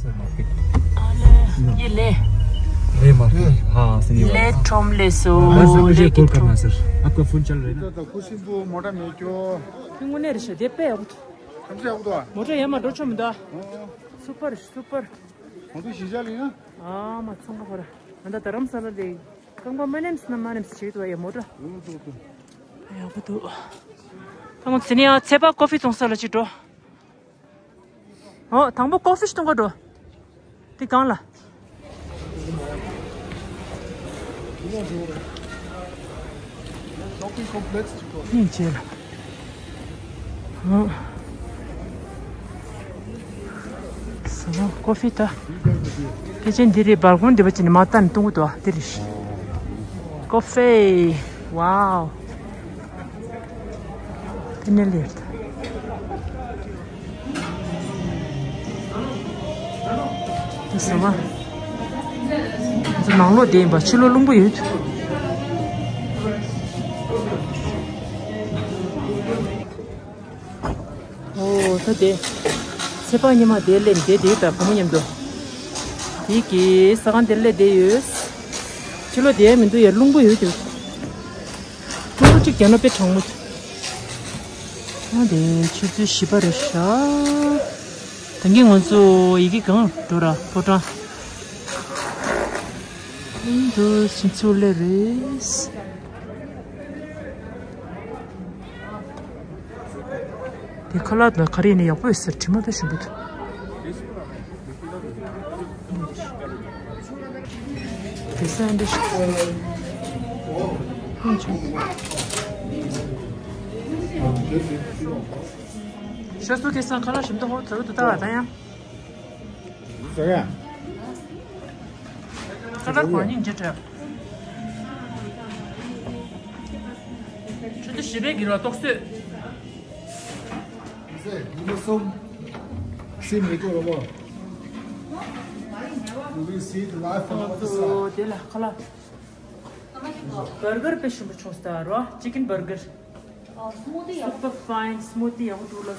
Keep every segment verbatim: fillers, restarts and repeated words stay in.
Sir market. ये ले। ले मार्केट। हाँ, सही बात। ले ट्रॉम ले सो। बस मुझे ले कॉल ट्रॉम। करना सर। आपका फोन चल रहा है ना? तो खुशी वो मोटा में क्यों? क्यों ने रिश्ते दे पे अब? हमसे अब तो। मोटा ये मत रोचो मत। Super super. मोटा शीशा लेना। ཨ་མ་ཚང་ག་ཧོ་ར། ང་ད་རྡ་རམ་ས་ལ་ལས། རྐང་པ་མ་ནེམས་ན་མ་ནེམས་བྱེད་དུ་བ་ཡ་མོ་ཏྲ། ཡག་པོ་འདུག་ད་ངོ་ཚེ་ནི་ཡང་ཚེ་པ་ཀོ་ཕི་འཐུང་ས་ལ་ཅིག་འགྲོ། ཨོ་དང་པོ་ཀོ་ཕི་ཞིག་འཐུང་ག་འགྲོ། དེ་གང་ལ། ཡིན་བྱས་ལ། ཨོ། སོ་ཀོ་ཕི་ད། དེ་ཅན་འདི་རེད། སྦལ་ཀོང་འདི་བ་ཅན་མ་བཏང་བཏུང་གི་འདུག་དེ་རེད། ཀོ་ཕི། ཝའོ། དེ་ནས་ལེར་ད། དེ་སོ་བ། ང་ཚོ་ནང་ལོགས་བསྡད་ཡིན་པ་ཕྱི་ལོགས་རླུང་བུ་ཡོད། ཨོ་ད་དེ། ཚེ་དཔག་ཉི་མ་དེ་སླེབས་དེ་དེ་ད་བུ་མོ་མཉམ་དུ། དེ་གི་ས་ཁང་དེ་སླེབས་བསྡད་ཡོད། ཕྱི་ལོགས་བསྡད་མི་འདུག་ཡ་རླུང་བུ་ཡོད་དེ། ཀྲུང་གོ་གཅིག་རྒྱ་ནག་དཔེ་གྲང་མོ། ཨ་དེ་ཆུ་ཚོད་བཞི་པ་རེད་ཤག་ད་གིན་ང་ཚོ་ཡི་གེ་གང་འགྲོ་ར་ཕོ་བྲང་། ཨིན་དུ་ཕྱིན་ཚུལ་ལེ་རེད། དེ་ཁ་ལག་དང་ག་རེ་ཡིན་ན་ཡག་པོ་ཡོད་ཟེར་དྲི་མ་དང་ཞུ་འབུད། དེ་སན་ཌི་ཤི། ཤ་སུ་ཁེ་སང་ཁ་ལག་ཞིམ་ཏོ་ཧོ་ཚ་བོ་དུ་ཏ་བ་ད་ཡང་། ཟ་ཡ། ཁ་ལག་གོ་ཉིན་ཇི་ཏྲ། ཆུ་དུ་ཞི་བའི་གི་རོ་ཏོག་སོད། ཟེ་ཡི་མ་སོམ། སེམས་མི་སྐྱོ་རོ་མོ། You will see the life from the other side. དེ་ལ་ཁ་ལག་བར་གར་དཔེ་ཞིམ་པོ་བྱུང་སྟ་རོ། ཅི་ཀིན་བར་གར། Super fine smoothie ཡག་པོ་འདུག་ལ།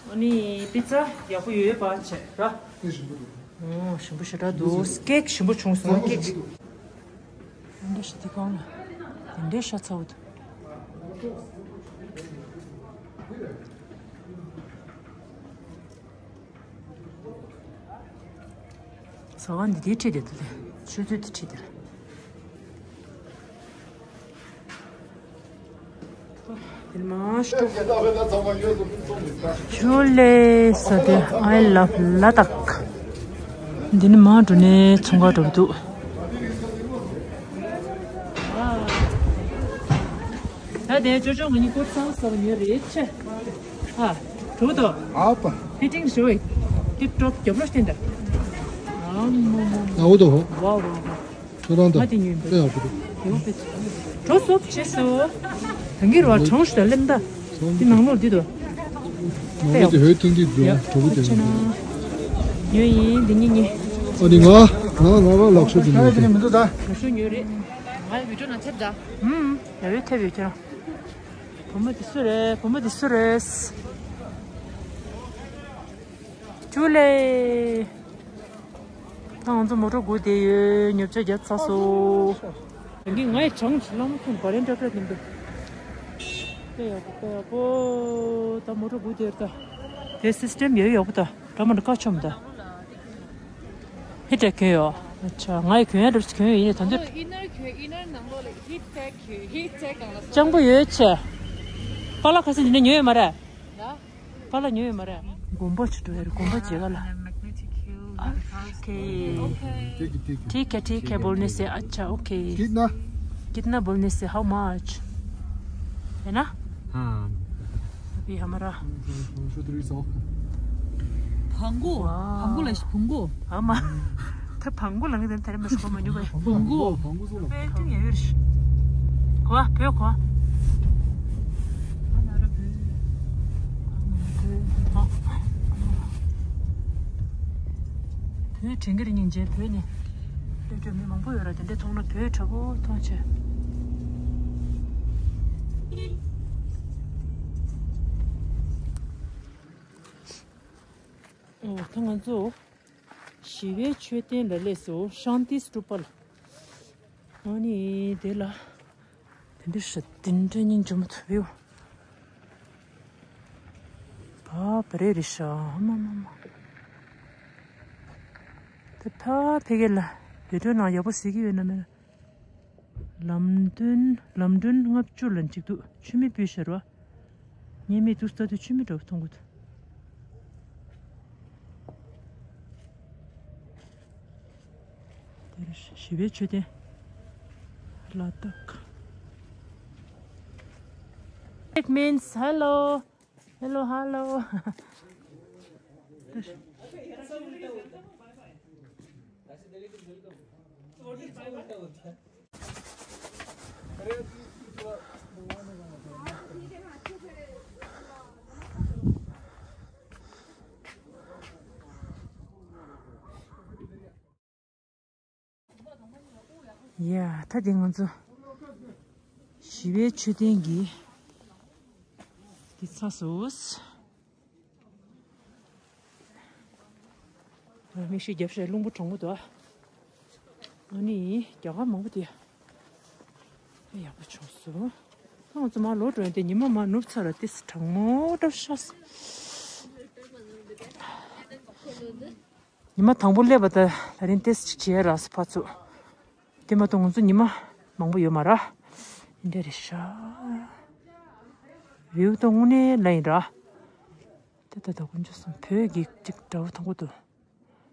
ཨ་ནི་པི་ཙ་ཡག་པོ་ཡོད་པ་བྱས་ར། ཨོ་ཞིམ་པོ་ཞེ་དྲག་འདུག་ཀེག་ཞིམ་པོ་བྱུང་སོང་ཀེག་དེ་འདྲ་ཞིག་དེ་གང་ལ། དེ་འདྲའི་ཤ་ཚ་བོ་འདུག་ཟ་ཁང་འདི་དེའི་འཁྲིས་དེ་དེ་ཆུ་ཚོད་དེ་འཁྲིས་དེར། དེར་མ་ཤོག་ཆུ་ལེ་ས་དེ། I love Ladakh. འདི་ནི་མ་འགྲོ་ནས་ཚོང་ཁང་འགྲོ་གི་འདུག་ད་དེ་ཅོ་ཅོ་ང་གཉིས་ཀོར་སང་སང་ཉོས་རེད་ཆེ། ཨ། གྲོགས་དོ། ཨ་ཕ། ཕི་ཏིང་ཞོ་ཡི། ཏིབ་ཀྲོབ་རྒྱབ་ལོ་སྟེང་ད། ཨ་མོ་མོ་མོ། ཨ་འོ་དོ་ཧོ། ཝའོ་ཝའོ་ཝའོ། ཁྱོད་རང་དང་། ང་དེ་ཉོས་ཡིན་པ། དཔེ་ཡག་པོ་འདུག་ཡོ་པེ་ཆ། གྲོགས་སོབ་ཆེ་སོ། ད་གིར་བ་གྲོངས་ཤི་ད་ལེམ་ད། དེ་ནང་ལོགས་འདི་དོ། ནང་ལོགས་དེ་ཧོའི་ཐིང་དེ་འགྲོ་གྲོགས་པོ་དེ། ཆེ་ན། ཉོས་ཡིན་འདི་ཉིད་ཉིད། ཨ་ནི་ང་ང་ང་རང་ལག་ཤོ་དེ་ཉོས་ཏེ། ང་ཤོ་ཉོས་རེད། ང་ཡི་བི་ཌིའོ་ནང་ཐེབས་ད། ཧུམ། ཡ་ཡོད་ཐེབས་ཡོད་ཁྱེད་རང་། བུ་མོ་དེ་སུ་རེད། བུ་མོ་དེ་སུ་རེད། ཅུ་ལེ། ད་ང་ཚོ་མོ་ཊ་སྒུག་བསྡད་ཡོད། ཉོ་ཆ་བརྒྱབ་ཚར་སོང་། ཡིན་གྱི་ང་ཡི་གྲངས་ཀྱི་ལམ་ཁོང་བ་རན་ཏྲ་ཏྲ་ཡིན་པས། དཔེ་ཡག་པོ་དཔེ་ཡག་པོ། ད་མོ་ཊ་སྒུག་བསྡད་ཡོད་ད། དེ་སིས་ཊེམ་ཡོད་ཡག་པོ་ད། ད་མ་འགྲོ་ཁ་ཆོམ་ད། ཧི་ཊེག་གྱོན་ཡོད། ཨ་ཅག་ང་ཡི་གྱོན་ཡ་འདྲ་གྱོན་ཡོད་ཡིན་ནས་ད་འདོད། ཨིན་ནར་གྱོན་ཨིན་ནར་ནང་ལོགས་ལ་ཧི་ཊེག་གྱོན་ཧི་ཊེག་གང་ལ། སྤྱང་པོ་ཡོད་ཆེ། པཱ་ལགས་ཁ་སང་འདི་ནས་ཉོས་ཡོད་མ་རེད། ཡ། པཱ་ལགས་ཉོས་ཡོད་མ་རེད། དགོན་པ་ཅིག་འགྲོ་ཡ་རེད། དགོན་པ་མཇལ་ག་ལ། ཨ་ཁེ། ठीक है, ठीक है। ठीक है, ठीक है, बोलने से अच्छा, ओके। कितना? कितना बोलने से, how much? है ना? हाँ। अभी हमारा पाँच सौ तीस हो। भांगो, 와। भांगो ला, भांगो। ཨ་མ། ད་བང་གོ་ལ་ངས་དེ་ཐ་རེ་མ་ཤོ་མ་ཉུ་གོ། བང་གོ། བང་གོ་སོང་ལ། པེ་ཏུ་ཡ་ཡོད་ཤི། གོ་བ་བོད་གོ་བ། བོད་དྲན་གི་རེད། སྙིང་རྗེ། བོད་ནས་སླེབས་འགྲོ་མི་མང་པོ་ཡོད་ར། དེ་འདྲ་མཐོང་ན་བོད་དྲག་པོ་མཐོང་བྱས། ཨོ་ད་ང་ཚོ་ཞི་བའི་མཆོད་རྟེན་ལ་སླེབས་སོང་། ཤཱན་ཏི་སྟུ་པ་ལ། ཨ་ནི་དེ་ལ་དེ་འདྲ་ཞིག་དེ་འདྲ་སྙིང་རྗེ་མོ་ཐུབ་ཡོད། བ་བ་རེ་རེ་ཤ་མ་མ་མ། དེ་ཕ་ཕ་གི་ལ་བི་ཌིའོ་ནང་ཡག་པོ་གཟིགས་ཀྱི་ཡོད་ན་མེད་ན། ལམ་སྟོན་ལམ་སྒྲོན་ལྔ་བཅུ་ལ་འཇིགས་འདུག་མཆོད་མེ་སྤོས་ཤར་བ། ཉེས་མེད་དུ་ལྟ་དུས་མཆོད་མེ་འདྲ་བོ་མཐོང་གི་འདུག་དེར་ཞི་བའི་མཆོད་རྟེན། ལ་དྭགས། It means hello. Hello, hello. ཡ། ད་དེ་ང་ཚོ་ཞི་བའི་མཆོད་རྟེན་གྱི་འདི་ཚར་སོང་། མིག་ཤེལ་རྒྱབ་ཤག་རླུང་བུ་གྲང་མོ་འདུག་ཨ་ནི་རྒྱ་གར་མང་པོ་དེ་ཡག་པོ་བྱུང་སོང་། ང་ཚོ་མར་ལོག་འགྲོ་ཡོང་དེ་ཉི་མ་མར་ནུབ་ཚར་ལ་ཏིས་གྲང་མོ་འདྲ་ཤག་ཉི་མ་དང་པོ་སླེབས་པ་ད་ད་རིང་ཏིས་ཅིག་བྱས་རག་སོང་ཕར་ཚུར། དེ་མ་གཏོགས་ང་ཚོ་ཉི་མ་མང་པོ་ཡོད་མ་རེད། འདི་འདྲ་རེད་ཤག་ཝིའུ་ད་དངོས་གནས་ལ་ཡིན་ར། དེ་ད་ད་དཀོན་མཆོག་གསུམ། བོད་ཀྱི་ཅིག་འདྲ་བོ་མཐོང་གི་འདུག་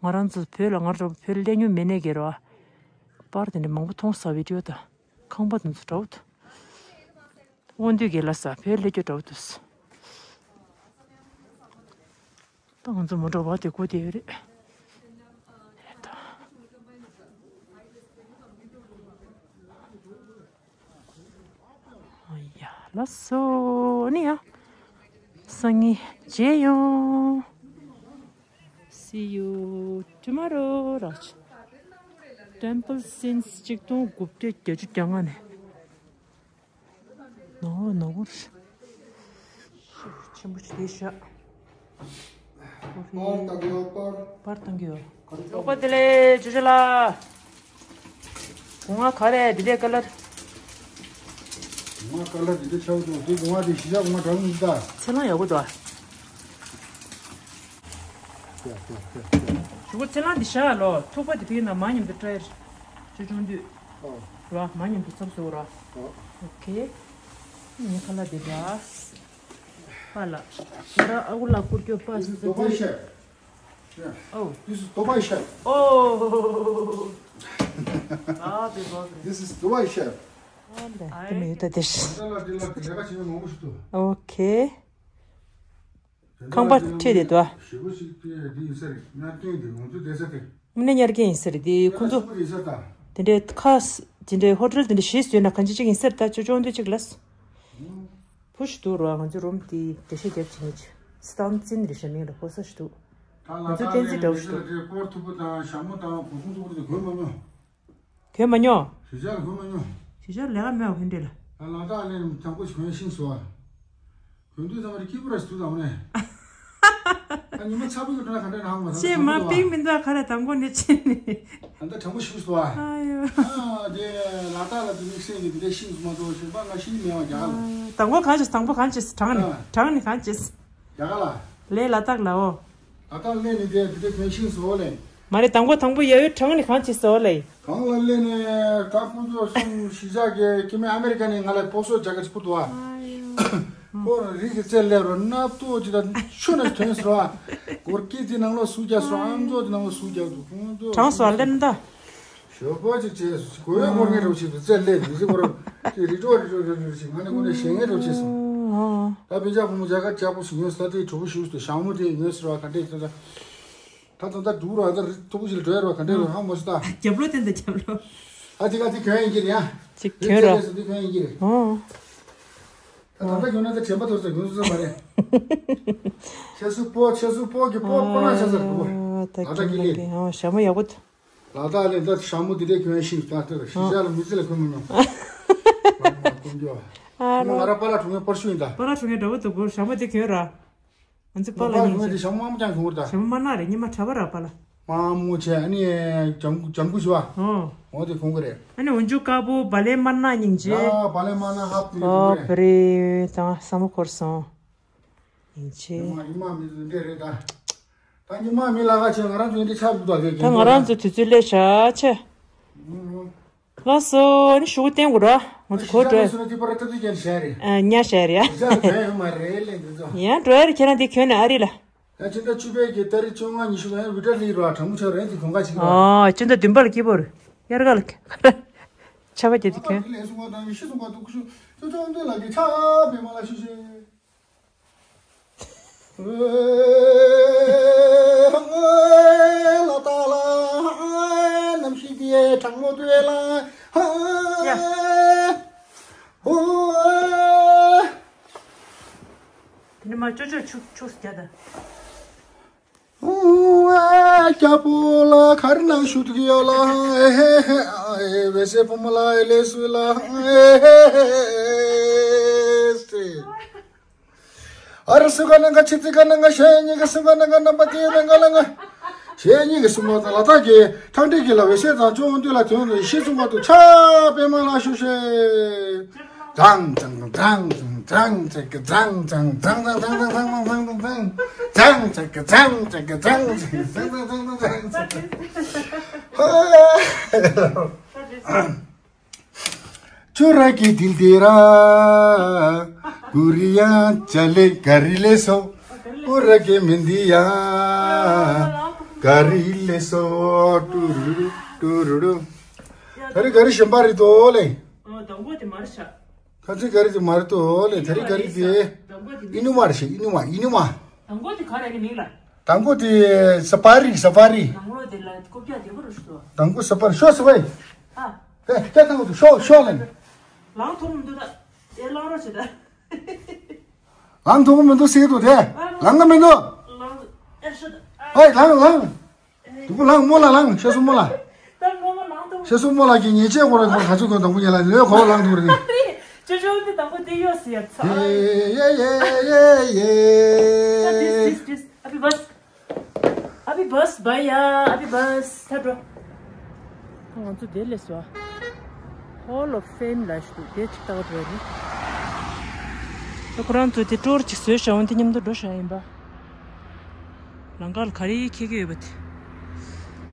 ང་རང་ཚོ་བོད་ལ་ང་རང་ཚོ་བོད་སླེབས་མྱོང་མེད་ནས་གེ་ར། པར་དེ་འདྲ་མང་པོ་མཐོང་ས། བི་ཌིའོ་དང་ཁང་པ་དེ་ཚོ་འདྲ་བོ་འདུག་དབང་འདུས་དགེ་ལགས་ས་བོད་སླེབས་རྒྱུ་འདྲ་བོ་འདུག་ད་ང་ཚོ་མོ་ཊ་བ་དེ་སྒུག་བསྡད་ཡོད་རེད། ཨ་ཡ་ལགས་སོ། ཨ་ནི་ཡ། སང་ཉིན་མཇལ་ཡོང་། See you tomorrow ར། Temple since གཅིག་སྟོང་དགུ་བརྒྱ་བརྒྱད་ཅུ་གྱ་ལྔ་ནས། ནོར་ནོར་ཆེན་པོ་ཞིག་རེད་ཤག་པར་བཏང་གི་ཡོད། པར་བཏང་གི་ཡོད། ལོག་པ་དེ་ལས་ཅོ་ཅོ་ལགས། སྒོ་ང་ག་རེ་འདི་འདྲའི་ཀ་ལར། སྒོ་ང་ཀ་ལར་འདི་འདྲ་ཆགས་འདུག་དེ་སྒོ་ང་དེ་གཞིས་ཆགས་སྒོ་ང་འདྲ་མི་འདུག་ད། ཚེ་ལང་ཡག་པོ་འདུག་ཨ། ཞུ་གོ་ཚེ་ལང་འདི་བཞག་ལོ། ཐུག་པ་འདི་ཕིག་ན་མ་མཉམ་དུ་ཀྲའི་ཅོ་ཅོ་འདུས། ཨོ། ར་མ་མཉམ་དུ་ཚབ་སོ་ར། ཨོ། ཨོ་ཁེ། ངའི་ཁ་ལག་འདི་འདྲ། པ་ལ། ང་ར་ཨ་ཁུ་ལ་བསྐུར་རྒྱུ་པ་སི་ཙི་ཙི། Yeah. Oh. This is Dubai chef. Oh. Ah, the boss. This is Dubai chef. ཨ་ལས། དེ་མི་ཡོད་ད་དེ། ད་ལ་དེ་ལ་ལས་ཀ་བྱེད་མཁན་མང་པོ་ཞིག་འདུག་ཨོ་ཁེ། ཁང་པ་ཁྲིད་དེ་འདུག་ཞེ་པོ་ཞིག་དེ་འདི་ཡིན་ས་རེད། གནའ་དེང་དེ་ང་ཚོ་བསྡད་ས་དེ། དངོས་གནས་ཉར་མཁན་ཡིན་ས་རེད་དེ། ཁོང་ཚོ་ཞེ་པོ་ཡིན་ས་ད། དེ་འདྲའི་ཁ་དེ་འདྲའི་ཧོ་ཊེལ་དེ་འདྲ་གཞིས་བཟོས་ན་གང་ཅི་ཅིག་ཡིན་ས་རེད་ད། ཅོ་ཅོ་འདུས་ཅིག་ལ། བུ་ཞིག་འདུག་ར། ང་ཚོ་རུམ་དེ་འགྲེལ་བཤད་རྒྱབ་བྱེད་མཁན་ཅིག་སི་ཏན་ཙིན་རེད་ཤག་མིང་ལ་ཕོ་གསར་ཞིག་འདུག་ང་ཚོ་བསྟན་འཛིན་འདྲ་བོ་ཞིག་འདུག་སྐོར་མཐུག་པོ་དང་ཞྭ་མོ་དང་གོས་ཐུང་མཐུག་པོ་དེ་གོན་མ་མྱོང་། གོན་མ་མྱོང་། གཞིས་ཆགས་ལ་གོན་མ་མྱོང་། གཞིས་ཆགས་ལས་ཀ་མེད་པ་གོན་འདྲ་ལ། ད་ལ་དྭགས་ལ་དང་པོ་ཞིག་གོན་ཤེས་སོང་ཨ། གོན་དུས་ཙམ་པ་རེ་སྐྱིད་པོ་ར་ཞིག་འདུག་དང་པོ་ནས། ད་ཉི་མ་ཚ་པོ་གི་གྲོན་ལ་ག་འདྲ་ནང་མ་ཚང་ཅེས་མ་པིང་མི་འདུག་ག་རེ་དང་པོ་ནས་ཕྱིན་ནས། ད་ལྟ་དྲང་པོ་ཞིག་སོང་ཨ། ཨ་ཡོ། ཨ་དེ་ལ་དྭགས་ལ་དེ་དམིགས་བསལ་གྱི་དེ་འདྲ་ཤེས་སོང་མ་གཏོགས་ཞིག་པ་ང་ཤེས་མེད་པ་རྒྱ་གར་ལ། དང་པོ་གང་བྱས་དང་པོ་གང་བྱས་དྲང་ནས་ཨ། དྲང་ནས་གང་བྱས། རྒྱ་གར་ལ། ལས་ལ་དྭགས་ལའོ། ལ་དྭགས་སླེབས་ནས་དེ་དེ་གོན་ཤིང་བཟོ་ལེ། མ་རེད། དང་པོ་དང་པོ་ཡ་ཡོ་གྲང་ནི་གང་ཅི་བཟོ་ལེ། གང་ལ་སླེབས་ནས་ད་ཁོང་ཚོ་གསུམ་གཞིས་ཆགས་ཀྱི་སྐྱེ་དམན་ཨ་མེ་རི་ཀ་ནས་ང་ལ་སྤོ་སོ་ཇ་ཀེ་ཊི་ཕུལ་འདུག་ཨ། ཁོ་རང་རི་གི་རྩེར་སླེབས་རོགས་སྣབས་ཏོག་ཅི་ད་ཆུ་ནས་ཐོན་སོང་ཨ། སྒོར་སྐེ་དེ་ནང་ལོགས་སུ་རྒྱག་སོང་། ཨམ་ཅོག་དེ་ནང་ལོགས་སུ་རྒྱག་འདུག་ཁོང་ཚོ་གྲང་སོང་སླེབས་ན་ད། ཞོགས་པ་ཅིག་བྱས་སོང་། གོ་བའི་སྐོར་ངན་འགྲོ་བྱེད་དུ་རྩེར་སླེབས་མི་ཚེ་སྐོར་དེ་རི་ཀྲོ་རི་ཀྲོ་རི་ཀྲོ་ཅིག་ང་ནི་དངོས་གནས་ཞེད་སྣང་འགྲོ་བྱས་སོང་། ད་དཔེ་ཆ་བུ་མོ་རྒྱ་གར་ལྕགས་པོ་ཞིག་ཉོས་ས་དེའི་གྲོགས་པོ་ཞིག་ཏུ་ཞང་མོ་དེ་ཉོས་ཟེར་བ་ག་འདྲས་ད་ད་ད་ད་འདུག་ར་ད་རི་མཐོ་པོ་ཞིག་ལ་འགྲོ་ཡ་ར་ག་འདྲས་ར་ཧ་མོ་ཞིག་ད། རྒྱབ་ལོ་དེ་འདི་རྒྱབ་ལོ། ཨ་དེ་ག་དེ་གྱོན་ཡིན་གྱི་རེད་ཡ། ཅིག་གྱོན་ར། དེ་གྱོན་ཡིན་གྱི་རེད། ཨོ། ད་ད་ད་གྱོན་ན་ད་དྲན་པ་ཐོར་ས་གྱོན་སུ་ས་མ་རེད། ཁྱེད་སུ་པོ་ཁྱེད་སུ་པོ་གི་པོ་པོ་ན་ཆ་ས་རེད་པོ། ད་ད་གི་ལེ། ཨོ་ཞྭ་མོ་ཡག་པོ། ལ་དྭགས་ལས་ད་ཞྭ་མོ་འདི་འདྲའི་གྱོན་ཤིང་ད་ལྟ་གཞིས་ཆགས་ལ་མི་ཚེ་ལ་གོན་མི་མྱོང་། ང་ར་པཱ་ལགས་གྲོངས་པའི་པར་ཤུ་ཡིན་ད། པཱ་ལགས་གྲོངས་པའི་འདྲ་བོ་འདུག་གོ་ཞྭ་མོ་འདི་གྱོན་ར། ང་ཚོ་པཱ་ལགས་སྙིང་རྗེ། ཞྭ་མོ་དམར་མོ་ཀྱང་གོན་གི་རེད་ད། ཞྭ་མོ་དམར་ནག་རེད། སྙེ་མ་གྲྭ་པ་ར་པཱ་ལགས། དམར་མོ་བྱས། ཨ་ནི་ལྗང་ལྗང་གུ་ཞུ་བ། ཨོ། འོ་དེ་གོན་གི་རེད། ཨ་ནི་འོན་ཆུ་དཀར་པོ་བ་ལེ་དམར་ནག་སྙིང་རྗེ། ཡ་བ་ལེ་དམར་ནག་ཧབ་དེ་གོན་གི་རེད། ཨོ་བ་རེད། ད་བསམ་བློ་འཁོར་སོང་། སྙིང་རྗེ། ཉི་མ་ཉི་མ་མི་ཚོ་འདྲ་རེད་ད། ད་ཉི་མ་མི་ལ་ཁ་ཆེ། ང་རང་ཚོ་འདི་ཆབ་ལུགས་དང་དེ་ད་ང་རང་ཚོ་དུས་ཚོད་སླེབས་ཤག་ཆེ། ཨུ། ལགས་སོ། ཨ་ནི་ཤོག་བུ་བསྟན་དགོས་ར། ང་ཚོ་གོ་འགྲོ། ཨ་ཤི་ཅང་ལ་སོང་ན་དེ་པར་ཏུ་ཏུ་ཅན་ཤ་རེད། ཨ་ཉ་ཤ་རེད་ཡ། ཡ་དྲོ་ཡ་རེད། ཁྱེད་རང་དེ་གྱོན་ནས་ཨ་རི་ལ། ཡ་སྤྱི་ཟླ་བཅུ་པའི་གི་ཏ་རིག་བཅོ་ལྔ་ཉི་ཤུ་ལ་ཡང་བི་ཏྲ་ལི་རུ་ཨ་གྲང་མོ་ཆགས་རེད། དེ་གོན་ཁ་ཅིག་ར། ཨ་སྤྱི་ཟླ་བདུན་པ་ལ་སྐྱིད་པོ་རེད། དབྱར་ཁ་ལ་ཆ་བ་རྒྱ་དེ་གྱོན། ཆ་བ་དེ་ལས་སུ་ང་དང་ཡེ་ཤེས་སུ་ང་དུ་ཁུ་ཤུ་ཅོ་ཅོ་འདི་ལ་གི་ཆ་བེ་མ་ལ་ཤུ་ཤེ། ལ་ཏ་ལ་ནམ་ཤི་དེ་གྲང་མོ་དུ་ལ། ཡ། ཨོ། དེ་ནི་མ་ཅོ་ཅོ་ཆུག་ཆུག་རྒྱ་ད། ཨོ། སྐྱ་པོ་ལ་གར་ནང་ཤུ་དུ་གི་ཡོ་ལ། ཨེ་ཧེ་ཧེ། ཨེ་བེ་སེ་ཕོ་མོ་ལ་ཨེ་ལེ་སུ་ལ། ཨེ་ཧེ་ཧེ། ཨ་རི་སུ་ག་ནང་ག་ཆི་ཙི་ག་ནང་ག་ཤེ་ཉི་ག་སུ་ག་ནང་ག་ནམ་པ་དེ་ནང་ག་ལ་ང་། ཤེ་ཉི་ག་སུ་མ་ད་ལ་ད་གི་ཐང་ཏི་གི་ལ་བེ་ཤེ་དང་ཅོང་འདི་ལ་དོན་དུ་ཤེ་སུ་མ་དུ་ཆ་པེ་མ་ལ་ཤུ་ཤེ། ཙང་ཙང་ཙང་ཙང་ཙང་ཙང་ཙང་ཙང་ཙང་ཙང་ཙང་ཙང་ཙང་། ཧོ། ཆུ་ར་གི་དིལ་དེ་ར། ཀུ་རི་ཡ་ཅ་ལེ་ག་རི་ལེ་སོ། ཀུ་ར་གི་མིན་དི་ཡ། ག་རི་ལེ་སོ་ཏུ་རུ་རུ་ཏུ་རུ་རུ། ད་རི་ག་རི་གཞན་པ་རེད་དོ་ལེ། ཨོ་དང་པོ་དེ་མར་ཤ། ཁ་ཚིག་ག་རི་དེ་མར་དོ་ལེ། ད་རི་ག་རི་དེ། དང་པོ་དེ་ཨི་ནུ་མ་རེད་ཤེ། ཨི་ནུ་མ་ཨི་ནུ་མ། དང་པོ་དེ་ག་རེ་ནི་མིང་ལ། དང་པོ་དེ་ས་པ་རི་ས་པ་རི། དང་པོ་དེ་ལ་ཀོ་པྱ་དེ་བར་ཤོ། དང་པོ་ས་པ་རི་ཤོ་ས་པ་རི། ཨ། དེ་དེ་དང་པོ་དེ་ཤོ་ཤོ་ལེ། ལང་ཐོག་མི་འདུག་ད། དེ་ལང་རོ་བྱེད་ད། ལང་ཐོག་མི་འདུག་ཟེར་འདུག་དེ། ལང་གི་མི་འདུག་ལང་ཨེ་ཤོ་ད། ཨེ་ལང་ལང་། དུ་བུ་ལང་མོ་ལ་ལང་ཤ་སུ་མོ་ལ། ད་མོ་མོ་ལང་ཐོག་ཤ་སུ་མོ་ལ་གི་ཉེས་ཆད་ཁོ་ར་ཁོ་ག་ཚོད་ཁོ་དང་པོ་ཉེ་ལ་ལོས་ཁོ་ལང་ཐོག་རེད། ཅོ་ཅོ་འདི་དང་པོ་དེ་ཡོད་སི་ཡ་ཚ། ཡེ་ཡེ་ཡེ་ཡེ་ཡེ། ད་this this this ཨ་བི་བས། ཨ་བི་བས་བ་ཡ། ཨ་བི་བས་ད་འགྲོ། ང་ཚོ་དེ་ལས་སོ། Hall of Fame ལ་ཞུ་དེ་ཅིག་ལྟ་བ་འགྲོ་རེད། ད་ཁོ་རང་ཚོ་དེ་ཊུར་ཅིག་བཟོས་ཤག་འོན་ཏེ་མཉམ་དུ་འགྲོ་ཤག་ཡིན་པ། ལམ་ཁ་ལ་ག་རེ་འཁྱེར་གྱི་ཡོད་པ་དེ།